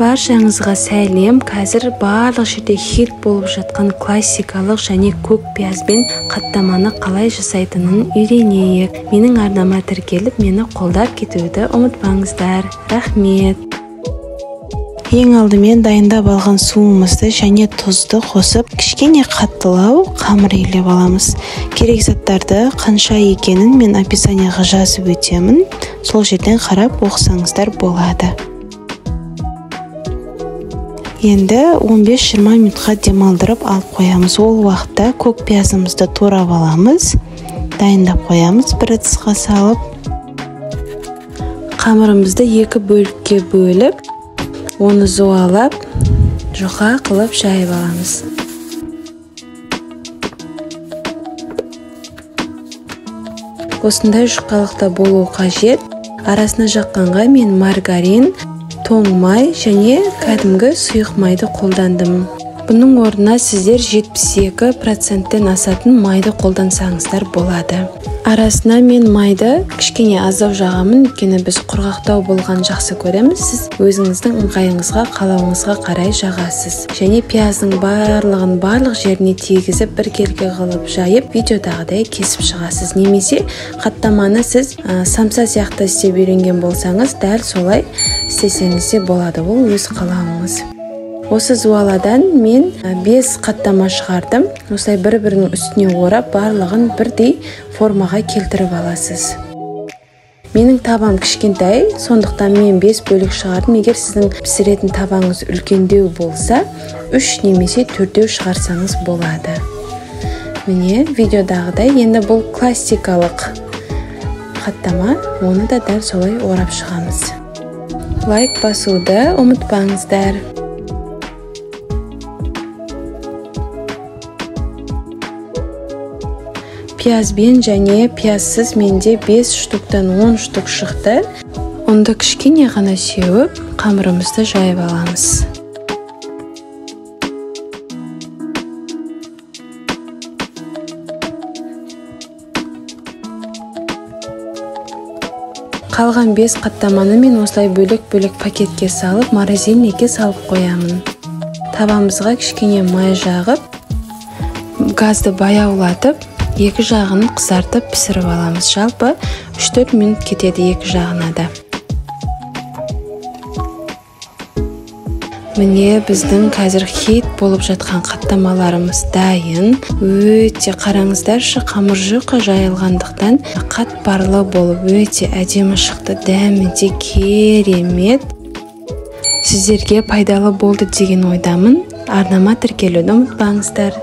Баршаңызға сәлем. Қазір барлық жерде хит болып жатқан классикалық және көк пиязбен қаттаманы қалай жасайтынын үйренейік. Менің арнама тіркеліп, мені қолдап кетуді ұмытпаңыздар. Рахмет. Ең алдымен дайындап алған суымызды және тұзды қосып, кішкене қаттылау қамыр илеп аламыз. Керек заттарды қанша екенін мен описанияға жазып өтемін. Сол жерден қарап оқысаңыздар болады. Енді 15-20 минутқа демалдырып алып қоямыз. Ол уақытта көк пиязымызды турап аламыз, дайындап қоямыз бір ыдысқа салып. Қамырымызды екі бөлікке бөліп, оны зуалап, жұқа қылып жайып аламыз. Осындай жұқалықта болу қажет. Арасына жаққанға мен маргарин, тоң май және кәдімгі сұйық майды қолдандым. Бұның орнына сіздер 72%-тен асатын майды қолдансаңыздар болады. Арасына мен майды кішкене аздау жағамын, өйткені біз құрғақтау болған жақсы көреміз. Сіз өзіңіздің ыңғайыңызға, қалауыңызға қарай жағасыз. Және пияздың барлығын барлық жеріне тигізіп, біркелкі қылып жайып, видеодағыдай кесіп шығасыз. Немесе қаттаманы сіз самса сияқты істеп үйренген болсаңыз, дәл солай істесеңіз де болады. Ол өз қалауыңыз. Осы зуаладан мен 5 қаттама шығардым. Осылай бір-бірінің үстіне орап, барлығын бірдей формаға келтіріп аласыз. Менің табам кішкентай, сондықтан мен 5 бөлік шығардым. Егер сіздің пісіретін табаңыз үлкендеу болса, 3 немесе 4 шығарсаңыз болады. Міне, видеодағыдай. Енді бұл классикалық қаттама, оны да дәл солай орап шығамыз. Лайк басуды ұмытпаңыздар. Пиязбен және пиязсыз менде 5 штуктан 10 штук шықты. Ұнды кішкене ғана сеуіп, қамырымызды жайып аламыз. Қалған 5 қаттаманы мен осылай бөлек-бөлек пакетке салып, морозильникке салып қоямын. Табамызға кішкене май жағып, газды баяулатып, екі жағын қызартып пісіріп аламыз. Жалпы 3-4 минут кетеді екі жағына да. Міне, біздің қазір хит болып жатқан қаттамаларымыз дайын. Өте қараңыздаршы, қамыр жұқа жайылғандықтан қатпарлы болып өте әдемі шықты. Дәмі де керемет. Сіздерге пайдалы болды деген ойдамын. Арнама тіркелуді ұмытпаңыздар.